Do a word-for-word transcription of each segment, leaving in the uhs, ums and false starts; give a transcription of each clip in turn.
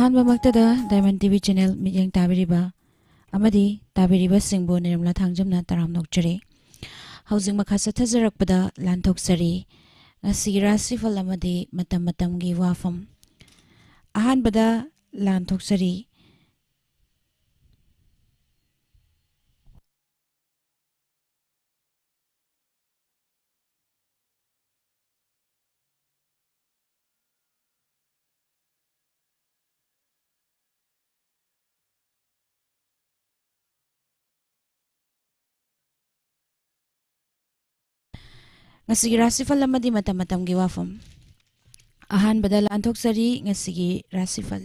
ꯑꯍꯥꯟꯕꯃꯛꯇꯗ Diamond T V channel ꯃꯤꯠꯌꯦꯡ ꯇꯥꯕꯤꯔꯤꯕ ꯑꯃꯗꯤ ꯇꯥꯕꯤꯔꯤꯕꯁꯤꯡꯕꯨ ꯅꯤꯔꯃꯂꯥ ꯊꯥꯡꯖꯝꯅ ꯇꯔꯥꯝꯅ ꯑꯣꯛꯆꯔꯤ꯫ ꯍꯧꯖꯤꯛ ꯃꯈꯥ ꯆꯠꯊꯖꯔꯛꯄꯗ ꯂꯥꯟꯊꯣꯛꯆꯔꯤ꯫ ꯉꯁꯤꯒꯤ ꯔꯥꯁꯤꯐꯜ ꯑꯃꯗꯤ ꯃꯇꯝ ꯃꯇꯝꯒꯤ ꯋꯥꯐꯝ꯫ ꯑꯍꯥꯟꯕꯗ ꯂꯥꯟꯊꯣꯛꯆꯔꯤ꯫ ꯉꯁꯤꯒꯤ ꯔꯥꯁꯤꯐꯜ ꯑꯃꯗꯤ ꯃꯇꯝ ꯃꯇꯝꯒꯤ ꯋꯥꯐꯝ꯫ ꯑꯍꯥꯟꯕꯗ ꯂꯥꯟꯊꯣꯛꯆꯔꯤ ꯉꯁꯤꯒꯤ ꯔꯥꯁꯤꯐꯜ꯫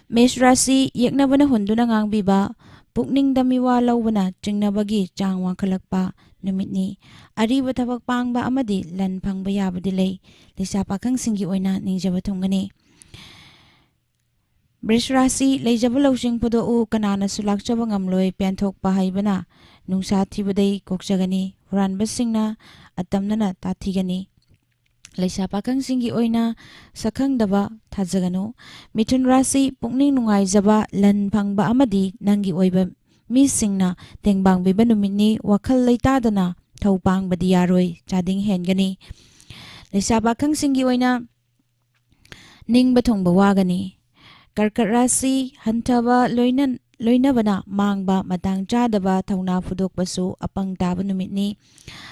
ꯃꯦꯁ ꯔꯥꯁꯤ ꯌꯦꯛꯅꯕꯅ ꯍꯨꯟꯗꯨꯅ ꯉꯥꯡꯕꯤꯕ, ꯄꯨꯛꯅꯤꯡꯗ ꯃꯤꯋꯥ ꯂꯧꯕꯅ ꯆꯤꯡꯅꯕꯒꯤ ꯆꯥꯡ ꯋꯥꯡꯈꯠꯂꯛꯄ ꯅꯨꯃꯤꯠꯅꯤ꯫ ꯑꯔꯤꯕ ꯊꯕꯛ ꯄꯥꯡꯕ ꯑꯃꯗꯤ ꯂꯟ ꯐꯪꯕ ꯌꯥꯕꯗꯤ ꯂꯩ꯫ ꯂꯩꯁꯥ ꯄꯥꯈꯪꯁꯤꯡꯒꯤ ꯑꯣꯏꯅ ꯅꯤꯡꯖꯕ ꯊꯨꯡꯒꯅꯤ꯫ ꯕ꯭ꯔꯤꯁ ꯔꯥꯁꯤ, ꯂꯩꯖꯕ ꯂꯧꯁꯤꯡ ꯐꯨꯗꯣꯛꯎ, ꯀꯅꯥꯅꯁꯨ ꯂꯥꯛꯆꯕ ꯉꯝꯂꯣꯏ, ꯄꯦꯟꯊꯣꯛꯄ ꯍꯩꯕꯅ ꯅꯨꯡꯁꯥ ꯊꯤꯕꯗꯩ ꯀꯣꯛꯆꯒꯅꯤ, ꯍꯨꯔꯥꯟꯕꯁꯤꯡꯅ ꯑꯇꯝꯅꯅ ꯇꯥꯊꯤꯒꯅꯤ꯫ ꯂꯩꯁꯥ ꯄꯥꯈꯪꯁꯤꯡꯒꯤ ꯑꯣꯏꯅ ꯁꯛꯈꯪꯗꯕ ꯊꯥꯖꯒꯅꯨ꯫ ꯃꯤꯊꯨꯟ ꯔꯥꯁꯤ, ꯄꯨꯛꯅꯤꯡ ꯅꯨꯡꯉꯥꯏꯖꯕ, ꯂꯟ ꯐꯪꯕ ꯑꯃꯗꯤ ꯅꯪꯒꯤ ꯑꯣꯏꯕ ꯃꯤꯁꯤꯡꯅ ꯇꯦꯡꯕꯥꯡꯕꯤꯕ ꯅꯨꯃꯤꯠꯅꯤ꯫ ꯋꯥꯈꯜ ꯂꯩꯇꯥꯗꯅ ꯊꯧ ꯄꯥꯡꯕꯗꯤ ꯌꯥꯔꯣꯏ, ꯆꯥꯗꯤꯡ ꯍꯦꯟꯒꯅꯤ꯫ ꯂꯩꯁꯥ ꯄꯥꯈꯪꯁꯤꯡꯒꯤ ꯑꯣꯏꯅ ꯅꯤꯡꯕ ꯊꯨꯡꯕ ꯋꯥꯒꯅꯤ꯫ ꯀꯔꯀꯠ ꯔꯥꯁꯤ, ꯍꯟꯊꯕ ꯂꯣꯏꯅ-, ꯂꯣꯏꯅꯕꯅ ꯃꯥꯡꯕ, ꯃꯇꯥꯡ ꯆꯥꯗꯕ ꯊꯧꯅꯥ ꯐꯨꯗꯣꯛꯄꯁꯨ ꯑꯄꯪ ꯇꯥꯕ ꯅꯨꯃꯤꯠꯅꯤ꯫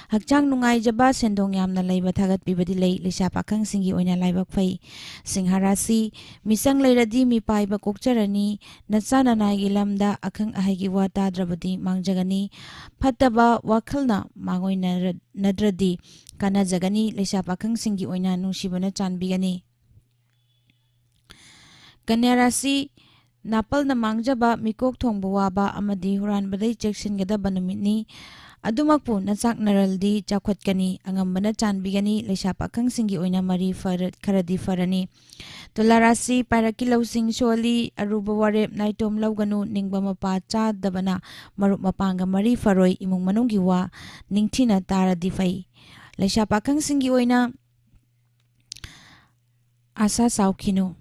ꯍꯛꯆꯥꯡ ꯅꯨꯡꯉꯥꯏꯖꯕ, ꯁꯦꯟꯗꯣꯡ ꯌꯥꯝꯅ ꯂꯩꯕ ꯊꯥꯒꯠꯄꯤꯕꯗꯤ ꯂꯩ꯫ ꯂꯩꯁꯥ ꯄꯥꯈꯪꯁꯤꯡꯒꯤ ꯑꯣꯏꯅ ꯂꯥꯏꯕꯛ ꯐꯩ꯫ ꯁꯤꯡꯍ ꯔꯥꯁꯤ, ꯃꯤꯆꯪ ꯂꯩꯔꯗꯤ ꯃꯤꯄꯥꯏꯕ ꯀꯣꯛꯆꯔꯅꯤ꯫ ꯅꯆꯥ ꯅꯅꯥꯏꯒꯤ ꯂꯝꯗ ꯑꯈꯪ ꯑꯍꯩꯒꯤ ꯋꯥ ꯇꯥꯗ꯭ꯔꯕꯗꯤ ꯃꯥꯡꯖꯒꯅꯤ꯫ ꯐꯠꯇꯕ ꯋꯥꯈꯜꯅ ꯃꯥꯡꯑꯣꯏꯅꯔ-, ꯅꯗ꯭ꯔꯗꯤ ꯀꯥꯟꯅꯖꯒꯅꯤ꯫ ꯂꯩꯁꯥ ꯄꯥꯈꯪꯁꯤꯡꯒꯤ ꯑꯣꯏꯅ ꯅꯨꯡꯁꯤꯕꯅ ꯆꯥꯟꯕꯤꯒꯅꯤ꯫ ꯀꯟꯌꯥ ꯔꯥꯁꯤ, ꯅꯥꯄꯜꯅ ꯃꯥꯡꯖꯕ, ꯃꯤꯀꯣꯛ ꯊꯣꯡꯕ ꯋꯥꯕ ꯑꯃꯗꯤ ꯍꯨꯔꯥꯟꯕꯗꯩ ꯆꯦꯛꯁꯤꯟꯒꯗꯕ ꯅꯨꯃꯤꯠꯅꯤ꯫ ꯑꯗꯨꯃꯛꯄꯨ ꯅꯆꯥꯛ ꯅꯔꯜꯗꯤ ꯆꯥꯎꯈꯠꯀꯅꯤ, ꯑꯉꯝꯕꯅ ꯆꯥꯟꯕꯤꯒꯅꯤ꯫ ꯂꯩꯁꯥ ꯄꯥꯈꯪꯁꯤꯡꯒꯤ ꯑꯣꯏꯅ ꯃꯔꯤ ꯐꯔ-, ꯈꯔꯗꯤ ꯐꯔꯅꯤ꯫ ꯇꯨꯂꯥ ꯔꯥꯁꯤ, ꯄꯥꯏꯔꯛꯀꯤ ꯂꯧꯁꯤꯡ ꯁꯣꯜꯂꯤ, ꯑꯔꯨꯕ ꯋꯥꯔꯦꯞ ꯅꯥꯏꯇꯣꯝ ꯂꯧꯒꯅꯨ, ꯅꯤꯡꯕ ꯃꯄꯥ ꯆꯥꯗꯕꯅ ꯃꯔꯨꯞ ꯃꯄꯥꯡꯒ ꯃꯔꯤ ꯐꯔꯣꯏ, ꯏꯃꯨꯡ ꯃꯅꯨꯡꯒꯤ ꯋꯥ ꯅꯤꯡꯊꯤꯅ ꯇꯥꯔꯗꯤ ꯐꯩ꯫ ꯂꯩꯁꯥ ꯄꯥꯈꯪꯁꯤꯡꯒꯤ ꯑꯣꯏꯅ ꯑꯥꯁꯥ ꯆꯥꯎꯈꯤꯅꯨ꯫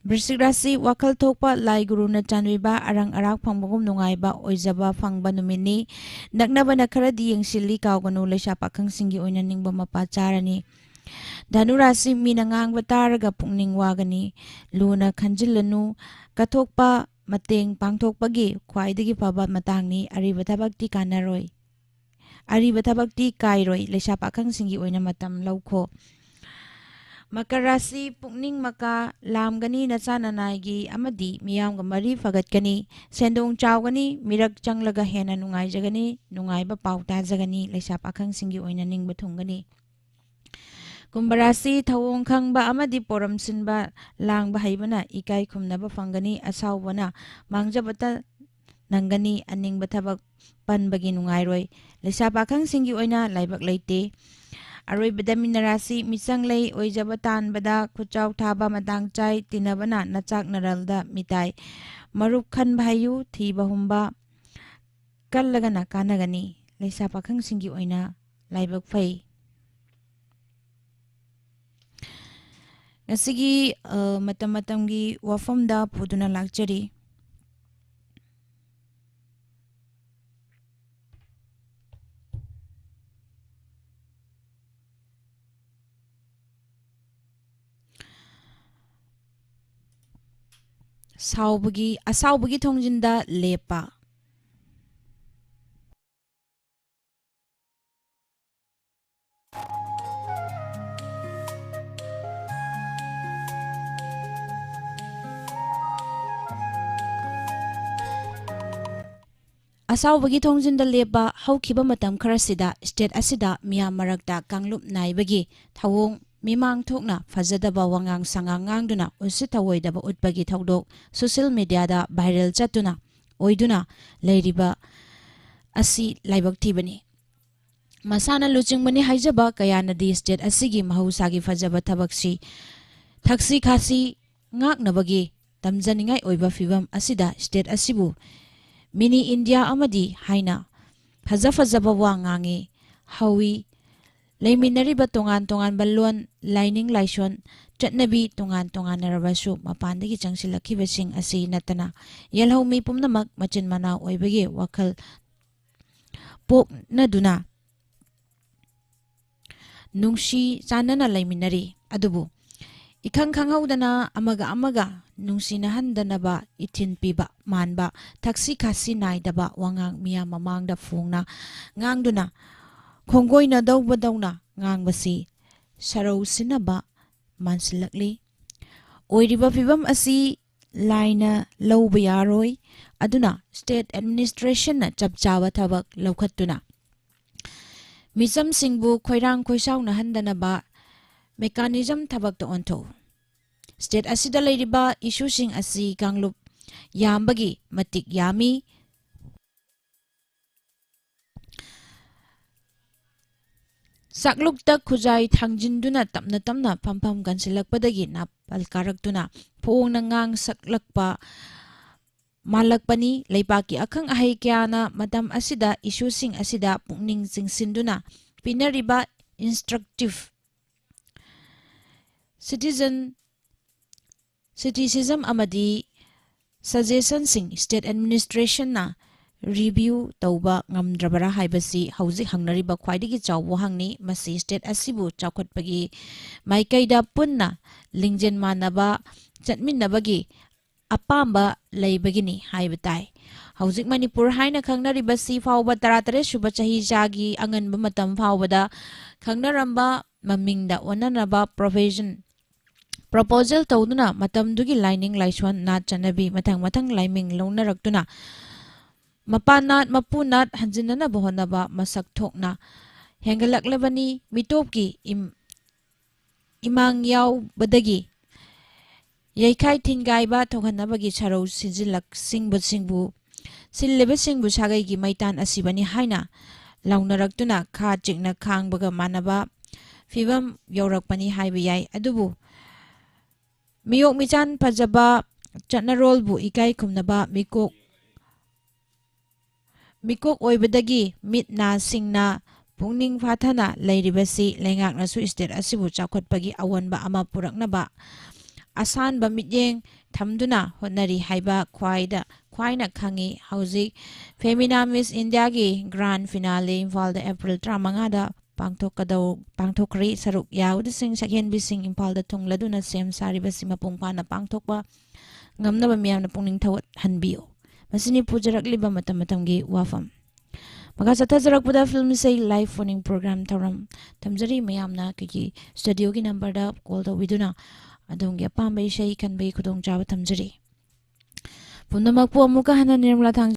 ꯕ꯭ꯔꯤꯁꯤꯛ ꯔꯥꯁꯤ, ꯋꯥꯈꯜ ꯊꯣꯛꯄ, ꯂꯥꯏ ꯒꯨꯔꯨꯅ ꯆꯥꯟꯕꯤꯕ, ꯑꯔꯪ ꯑꯔꯥꯛ ꯐꯪꯕꯒꯨꯝ ꯅꯨꯡꯉꯥꯏꯕ ꯑꯣꯏꯖꯕ ꯐꯪꯕ ꯅꯨꯃꯤꯠꯅꯤ꯫ ꯅꯛꯅꯕꯅ ꯈꯔꯗꯤ ꯌꯦꯡꯁꯤꯜꯂꯤ, ꯀꯥꯎꯒꯅꯨ, ꯂꯩꯁꯥ ꯄꯥꯈꯪꯁꯤꯡꯒꯤ ꯑꯣꯏꯅ ꯅꯤꯡꯕ ꯃꯄꯥ ꯆꯥꯔꯅꯤ꯫ ꯙꯅꯨ ꯔꯥꯁꯤ, ꯃꯤꯅ ꯉꯥꯡꯕ ꯇꯥꯔꯒ ꯄꯨꯛꯅꯤꯡ ꯋꯥꯒꯅꯤ, ꯂꯨꯅ ꯈꯟꯖꯤꯜꯂꯅꯨ, ꯀꯠꯊꯣꯛꯄ, ꯃꯇꯦꯡ ꯄꯥꯡꯊꯣꯛꯄꯒꯤ ꯈ꯭ꯋꯥꯏꯗꯒꯤ ꯐꯕ ꯃꯇꯥꯡꯅꯤ, ꯑꯔꯤꯕ ꯊꯕꯛꯇꯤ ꯀꯥꯟꯅꯔꯣꯏ꯫ ꯑꯔꯤꯕ ꯊꯕꯛꯇꯤ ꯀꯥꯏꯔꯣꯏ, ꯂꯩꯁꯥ ꯄꯥꯈꯪꯁꯤꯡꯒꯤ ꯑꯣꯏꯅ ꯃꯇꯝ ꯂꯧꯈꯣ꯫ ꯃꯀꯔ ꯔꯥꯁꯤ, ꯄꯨꯛꯅꯤꯡ ꯃꯀꯥ ꯂꯥꯝꯒꯅꯤ, ꯅꯆꯥ ꯅꯅꯥꯏꯒꯤ ꯑꯃꯗꯤ ꯃꯤꯌꯥꯝꯒ ꯃꯔꯤ ꯐꯒꯠꯀꯅꯤ, ꯁꯦꯟꯗꯣꯡ ꯆꯥꯎꯒꯅꯤ, ꯃꯤꯔꯛ ꯆꯪꯂꯒ ꯍꯦꯟꯅ ꯅꯨꯡꯉꯥꯏꯖꯒꯅꯤ, ꯅꯨꯡꯉꯥꯏꯕ ꯄꯥꯎ ꯇꯥꯖꯒꯅꯤ, ꯂꯩꯁꯥ ꯄꯥꯈꯪꯁꯤꯡꯒꯤ ꯑꯣꯏꯅ ꯅꯤꯡꯕ ꯊꯨꯡꯒꯅꯤ꯫ ꯀꯨꯝꯚ ꯔꯥꯁꯤ, ꯊꯧꯑꯣꯡ ꯈꯪꯕ ꯑꯃꯗꯤ ꯄꯣꯔꯝ ꯁꯤꯟꯕ ꯂꯥꯡꯕ ꯍꯩꯕꯅ ꯏꯀꯥꯏ ꯈꯨꯝꯅꯕ ꯐꯪꯒꯅꯤ, ꯑꯁꯥꯎꯕꯅ ꯃꯥꯡꯖꯕꯇ ꯅꯪꯒꯅꯤ, ꯑꯅꯤꯡꯕ ꯊꯕꯛ ꯄꯟꯕꯒꯤ ꯅꯨꯡꯉꯥꯏꯔꯣꯏ, ꯂꯩꯁꯥ ꯄꯥꯈꯪꯁꯤꯡꯒꯤ ꯑꯣꯏꯅ ꯂꯥꯏꯕꯛ ꯂꯩꯇꯦ꯫ ꯑꯔꯣꯏꯕꯗ ꯃꯤꯅ ꯔꯥꯁꯤ, ꯃꯤꯆꯪ ꯂꯩ, ꯑꯣꯏꯖꯕ ꯇꯥꯟꯕꯗ ꯈꯨꯠꯆꯥꯎ ꯊꯥꯕ ꯃꯇꯥꯡ ꯆꯥꯏ, ꯇꯤꯟꯅꯕꯅ ꯅꯆꯥꯛ ꯅꯔꯜꯗ ꯃꯤꯇꯥꯏ, ꯃꯔꯨꯞ ꯈꯟꯕ ꯍꯩꯌꯨ, ꯊꯤꯕ ꯍꯨꯝꯕ ꯀꯜꯂꯒꯅ ꯀꯥꯟꯅꯒꯅꯤ, ꯂꯩꯁꯥ ꯄꯥꯈꯪꯁꯤꯡꯒꯤ ꯑꯣꯏꯅ ꯂꯥꯏꯕꯛ ꯐꯩ꯫ ꯉꯁꯤꯒꯤ, ꯑ, ꯃꯇꯝ ꯃꯇꯝꯒꯤ ꯋꯥꯐꯝꯗ ꯄꯨꯗꯨꯅ ꯂꯥꯛꯆꯔꯤ꯫ ꯁꯥꯎꯕꯒꯤ, ꯑꯁꯥꯎꯕꯒꯤ ꯊꯣꯡꯖꯤꯟꯗ ꯂꯦꯞꯄ꯫ ꯑꯁꯥꯎꯕꯒꯤ ꯊꯣꯡꯖꯤꯟꯗ ꯂꯦꯞꯄ꯫ ꯍꯧꯈꯤꯕ ꯃꯇꯝ ꯈꯔꯁꯤꯗ state ꯑꯁꯤꯗ ꯃꯤꯌꯥꯝ ꯃꯔꯛꯇ ꯀꯥꯡꯂꯨꯞ ꯅꯥꯏꯕꯒꯤ ꯊꯧꯑꯣꯡ, ꯃꯤꯃꯥꯡ ꯊꯣꯛꯅ ꯐꯖꯗꯕ ꯋꯥꯉꯥꯡ ꯁꯉꯥꯡ ꯉꯥꯡꯗꯨꯅ ꯎꯁꯤꯠ ꯊꯑꯣꯏꯗꯕ ꯎꯠꯄꯒꯤ ꯊꯧꯗꯣꯛ social mediaꯗ viral ꯆꯠꯇꯨꯅ ꯑꯣꯏꯗꯨꯅ ꯂꯩꯔꯤꯕ ꯑꯁꯤ ꯂꯥꯏꯕꯛ ꯊꯤꯕꯅꯤ꯫ ꯃꯁꯥꯅ ꯂꯨꯆꯤꯡꯕꯅꯤ ꯍꯥꯏꯖꯕ ꯀꯌꯥꯅꯗꯤ state ꯑꯁꯤꯒꯤ ꯃꯍꯧꯁꯥꯒꯤ ꯐꯖꯕ ꯊꯕꯛꯁꯤ ꯊꯛꯁꯤ ꯈꯥꯁꯤ ꯉꯥꯛꯅꯕꯒꯤ ꯇꯝꯖꯅꯤꯡꯉꯥꯏ ꯑꯣꯏꯕ ꯐꯤꯚꯝ ꯑꯁꯤꯗ state ꯑꯁꯤꯕꯨ mini India ꯑꯃꯗꯤ ꯍꯥꯏꯅ ꯐꯖ ꯐꯖꯕ ꯋꯥ ꯉꯥꯡꯏ, ꯍꯧꯏ꯫ ꯂꯩꯃꯤꯟꯅꯔꯤꯕ ꯇꯣꯉꯥꯟ ꯇꯣꯉꯥꯟꯕ ꯂꯣꯟ, ꯂꯥꯏꯅꯤꯡ ꯂꯥꯏꯁꯣꯟ, ꯆꯠꯅꯕꯤ ꯇꯣꯉꯥꯟ ꯇꯣꯉꯥꯟꯅꯔꯕꯁꯨ, ꯃꯄꯥꯟꯗꯒꯤ ꯆꯪꯁꯤꯜꯂꯛꯈꯤꯕꯁꯤꯡ ꯑꯁꯤ ꯅꯠꯇꯅ ꯌꯦꯜꯍꯧꯃꯤ ꯄꯨꯝꯅꯃꯛ ꯃꯆꯤꯟ ꯃꯅꯥꯎ ꯑꯣꯏꯕꯒꯤ ꯋꯥꯈꯜ ꯄꯣꯛꯅꯗꯨꯅ ꯅꯨꯡꯁꯤ ꯆꯥꯟꯅꯅ ꯂꯩꯃꯤꯟꯅꯔꯤ꯫ ꯑꯗꯨꯕꯨ ꯏꯈꯪ ꯈꯪꯍꯧꯗꯅ ꯑꯃꯒ ꯑꯃꯒ ꯅꯨꯡꯁꯤꯅꯍꯟꯗꯅꯕ ꯏꯊꯤꯟ ꯄꯤꯕ ꯃꯥꯟꯕ, ꯊꯛꯁꯤ ꯈꯥꯁꯤ ꯅꯥꯏꯗꯕ ꯋꯥꯉꯥꯡ ꯃꯤꯌꯥꯝ ꯃꯃꯥꯡꯗ ꯐꯣꯡꯅ ꯉꯥꯡꯗꯨꯅ ꯈꯣꯡꯒꯣꯏꯅꯗꯧꯕꯗꯧꯅ ꯉꯥꯡꯕꯁꯤ ꯁꯔꯧ ꯁꯤꯟꯅꯕ ꯃꯥꯟꯁꯤꯜꯂꯛꯂꯤ꯫ ꯑꯣꯏꯔꯤꯕ ꯐꯤꯕꯝ ꯑꯁꯤ ꯂꯥꯏꯅ ꯂꯧꯕ ꯌꯥꯔꯣꯏ꯫ ꯑꯗꯨꯅ state administrationꯅ ꯆꯞ ꯆꯥꯕ ꯊꯕꯛ ꯂꯧꯈꯠꯇꯨꯅ ꯃꯤꯆꯝꯁꯤꯡꯕꯨ ꯈꯣꯏꯔꯥꯡ ꯈꯣꯏꯁꯥꯎꯅꯍꯟꯗꯅꯕ mechanism ꯊꯕꯛꯇ ꯑꯣꯟꯊꯣꯛꯎ꯫ State ꯑꯁꯤꯗ ꯂꯩꯔꯤꯕ issueꯁꯤꯡ ꯑꯁꯤ ꯀꯥꯡꯂꯨꯞ ꯌꯥꯝꯕꯒꯤ ꯃꯇꯤꯛ ꯌꯥꯝꯃꯤ꯫ ꯆꯥꯛꯂꯨꯛꯇ ꯈꯨꯖꯥꯏ ꯊꯥꯡꯖꯤꯟꯗꯨꯅ ꯇꯞꯅ ꯇꯞꯅ ꯐꯝꯐꯝ ꯀꯟꯁꯤꯜꯂꯛꯄꯗꯒꯤ ꯅꯥꯄꯜ ꯀꯥꯔꯛꯇꯨꯅ ꯐꯣꯡꯅ ꯉꯥꯡ ꯁꯛꯂꯛꯄ ꯃꯥꯜꯂꯛꯄꯅꯤ꯫ ꯂꯩꯕꯥꯛꯀꯤ ꯑꯈꯪ ꯑꯍꯩ ꯀꯌꯥꯅ ꯃꯇꯝ ꯑꯁꯤꯗ issueꯁꯤꯡ ꯑꯁꯤꯗ ꯄꯨꯛꯅꯤꯡ ꯆꯤꯡꯁꯤꯟꯗꯨꯅ ꯄꯤꯅꯔꯤꯕ instructive citizen, criticism ꯑꯃꯗꯤ suggestionꯁꯤꯡ state administrationꯅ review ꯇꯧꯕ ꯉꯝꯗ꯭ꯔꯕꯔꯥ ꯍꯥꯏꯕꯁꯤ ꯍꯧꯖꯤꯛ ꯍꯪꯅꯔꯤꯕ ꯈ꯭ꯋꯥꯏꯗꯒꯤ ꯆꯥꯎꯕ ꯋꯥꯍꯪꯅꯤ꯫ ꯃꯁꯤ state ꯑꯁꯤꯕꯨ ꯆꯥꯎꯈꯠꯄꯒꯤ ꯃꯥꯏꯀꯩꯗ ꯄꯨꯟꯅ ꯂꯤꯡꯖꯦꯜ ꯃꯥꯟꯅꯕ ꯆꯠꯃꯤꯟꯅꯕꯒꯤ ꯑꯄꯥꯝꯕ ꯂꯩꯕꯒꯤꯅꯤ ꯍꯥꯏꯕ ꯇꯥꯏ꯫ ꯍꯧꯖꯤꯛ ꯃꯅꯤꯄꯨꯔ ꯍꯥꯏꯅ ꯈꯪꯅꯔꯤꯕꯁꯤ ꯐꯥꯎꯕ ꯇꯔꯥꯇꯔꯦꯠ ꯁꯨꯕ ꯆꯍꯤꯆꯥꯒꯤ ꯑꯉꯟꯕ ꯃꯇꯝ ꯐꯥꯎꯕꯗ ꯈꯪꯅꯔꯝꯕ ꯃꯃꯤꯡꯗ ꯑꯣꯟꯅꯅꯕ profession proposal ꯇꯧꯗꯨꯅ ꯃꯇꯝꯗꯨꯒꯤ ꯂꯥꯏꯅꯤꯡ ꯂꯥꯏꯁꯣꯟ, ꯅꯥꯠ ꯆꯠꯅꯕꯤ ꯃꯊꯪ ꯃꯊꯪ ꯂꯥꯏꯃꯤꯡ ꯂꯧꯅꯔꯛꯇꯨꯅ ꯃꯄꯥ ꯅꯥꯠ ꯃꯄꯨ ꯅꯥꯠ ꯍꯟꯖꯤꯟꯅꯅꯕ ꯍꯣꯠꯅꯕ ꯃꯁꯛ ꯊꯣꯛꯅ ꯍꯦꯟꯒꯠꯂꯛꯂꯕꯅꯤ꯫ ꯃꯤꯇꯣꯞꯀꯤ ꯏꯝ-, ꯏꯃꯥꯡ ꯌꯥꯎꯕꯗꯒꯤ ꯌꯩꯈꯥꯏ ꯊꯤꯟꯒꯥꯏꯕ ꯊꯣꯛꯍꯟꯅꯕꯒꯤ ꯁꯔꯧ ꯁꯤꯖꯤꯜꯂꯛ-, ꯁꯤꯡꯕꯁꯤꯡꯕꯨ, ꯁꯤꯜꯂꯤꯕꯁꯤꯡꯕꯨ ꯁꯥꯒꯩꯒꯤ ꯃꯩꯇꯥꯟ ꯑꯁꯤꯕꯅꯤ ꯍꯥꯏꯅ ꯂꯥꯎꯅꯔꯛꯇꯨꯅ ꯈꯥ ꯆꯤꯛꯅ ꯈꯥꯡꯕꯒ ꯃꯥꯟꯅꯕ ꯐꯤꯕꯝ ꯌꯧꯔꯛꯄꯅꯤ ꯍꯥꯏꯕ ꯌꯥꯏ꯫ ꯑꯗꯨꯕꯨ ꯃꯤꯑꯣꯛ ꯃꯤꯆꯥꯟ ꯐꯖꯕ, ꯆꯠꯅꯔꯣꯜꯕꯨ ꯏꯀꯥꯏ ꯈꯨꯝꯅꯕ ꯃꯤꯀꯣꯛ, ꯃꯤꯀꯣꯛ ꯑꯣꯏꯕꯗꯒꯤ ꯃꯤꯠ ꯅꯥ ꯁꯤꯡꯅ ꯄꯨꯛꯅꯤꯡ ꯐꯥꯊꯅ ꯂꯩꯔꯤꯕꯁꯤ ꯂꯩꯉꯥꯛꯅꯁꯨ state ꯑꯁꯤꯕꯨ ꯆꯥꯎꯈꯠꯄꯒꯤ ꯑꯑꯣꯟꯕ ꯑꯃ ꯄꯨꯔꯛꯅꯕ ꯑꯁꯥꯟꯕ ꯃꯤꯠꯌꯦꯡ ꯊꯝꯗꯨꯅ ꯍꯣꯠꯅꯔꯤ ꯍꯥꯏꯕ ꯈ꯭ꯋꯥꯏꯗ ꯈ꯭ꯋꯥꯏꯅ ꯈꯪꯉꯤ꯫ ꯍꯧꯖꯤꯛ Femina Miss Indiaꯒꯤ grand finale ꯏꯝꯐꯥꯜꯗ April ꯇꯔꯥꯃꯉꯥꯗ ꯄꯥꯡꯊꯣꯛꯀꯗꯧ ꯄꯥꯡꯊꯣꯛꯈ꯭ꯔꯦ꯫ ꯁꯔꯨꯛ ꯌꯥꯕꯁꯤꯡ, ꯁꯛꯍꯦꯟꯕꯤꯁꯤꯡ ꯏꯝꯐꯥꯜꯗ ꯊꯨꯡꯂꯗꯨꯅ ꯁꯦꯝ ꯁꯥꯔꯤꯕꯁꯤ ꯃꯄꯨꯡ ꯐꯥꯅ ꯄꯥꯡꯊꯣꯛꯄ ꯉꯝꯅꯕ ꯃꯤꯌꯥꯝꯅ ꯄꯨꯛꯅꯤꯡ ꯊꯧꯒꯠꯍꯟꯕꯤꯌꯨ꯫ ꯃꯁꯤꯅꯤ ꯄꯨꯖꯔꯛꯂꯤꯕ ꯃꯇꯝ ꯃꯇꯝꯒꯤ ꯋꯥꯐꯝ꯫ ꯃꯈꯥ ꯆꯠꯊꯖꯔꯛꯄꯗ ꯐꯤꯜꯝ ꯏꯁꯩ live phone-in program ꯊꯧꯔꯝ ꯊꯝꯖꯔꯤ꯫ ꯃꯌꯥꯝꯅ ꯑꯩꯈꯣꯏꯒꯤ studioꯒꯤ number-ꯗ call ꯇꯧꯕꯤꯗꯨꯅ ꯑꯗꯣꯝꯒꯤ ꯑꯄꯥꯝꯕ ꯏꯁꯩ ꯈꯟꯕꯒꯤ ꯈꯨꯗꯣꯡꯆꯥꯕ ꯊꯝꯖꯔꯤ꯫ ꯄꯨꯝꯅꯃꯛꯄꯨ ꯑꯃꯨꯛꯀ ꯍꯟꯅ ꯅꯤꯔꯃꯂꯥ ꯊꯥꯡ